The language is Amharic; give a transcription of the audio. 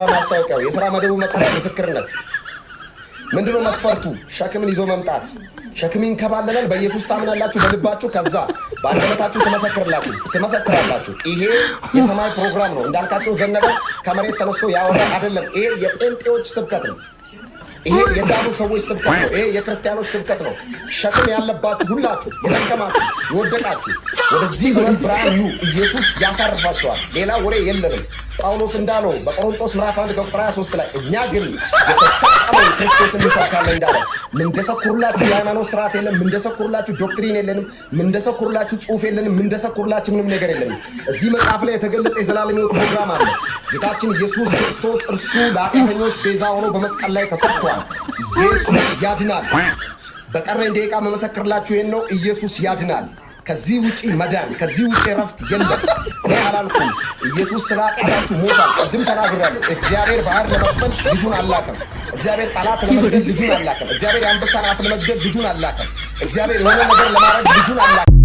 ማስታወቂያው፣ የስራ መደቡ መጥሪያ፣ ምስክርነት። ምንድነው መስፈርቱ? ሸክምን ይዞ መምጣት። ሸክም ይንከባለላል። በኢየሱስ ታምናላችሁ በልባችሁ፣ ከዛ በአንደበታችሁ ትመሰክራላችሁ። ይሄ የሰማይ ፕሮግራም ነው። እንዳልካቸው ዘነበ ከመሬት ተነስቶ ያወራ አይደለም። ይሄ የጴንጤዎች ስብከት ነው። ይሄ የዳኑ ሰዎች ስብከት ነው። ይሄ የክርስቲያኖች ስብከት ነው። ሸክም ያለባችሁ ሁላችሁ፣ የደከማችሁ፣ የወደቃችሁ ወደዚህ እውነት ብርሃን ኑ። ኢየሱስ ያሳርፋችኋል። ሌላ ወሬ የለንም። ጳውሎስ እንዳለው በቆሮንቶስ ምዕራፍ 1 ከቁጥር 23 ላይ እኛ ግን የተሰቀለውን ክርስቶስን እንሰብካለን እንዳለ፣ ምንደሰኩርላችሁ የሃይማኖት ስርዓት የለም። ምንደሰኩርላችሁ doctrine የለንም። ምንደሰኩርላችሁ ጽሁፍ የለንም። ምንደሰኩርላችሁ ምንም ነገር የለንም። እዚህ መጽሐፍ ላይ የተገለጸ የዘላለም ሕይወት ፕሮግራም አለ። ጌታችን ኢየሱስ ክርስቶስ እርሱ ለኃጢአተኞች ቤዛ ሆኖ በመስቀል ላይ ተሰቅቷል። ኢየሱስ ያድናል። በቀረኝ ደቂቃ መመሰክርላችሁ ይሄን ነው። ኢየሱስ ያድናል። ከዚህ ውጪ መዳን፣ ከዚህ ውጪ ረፍት የለም። እኔ አላልኩም። ኢየሱስ ስለ ኃጢአታችሁ ሞቷል። ቅድም ተናግሬያለሁ። እግዚአብሔር ባህር ለመክፈል ልጁን አላከም። እግዚአብሔር ጠላት ለመግደል ልጁን አላከም። እግዚአብሔር የአንበሳን አፍ ለመግደል ልጁን አላከም። እግዚአብሔር የሆነ ነገር ለማድረግ ልጁን አላከም።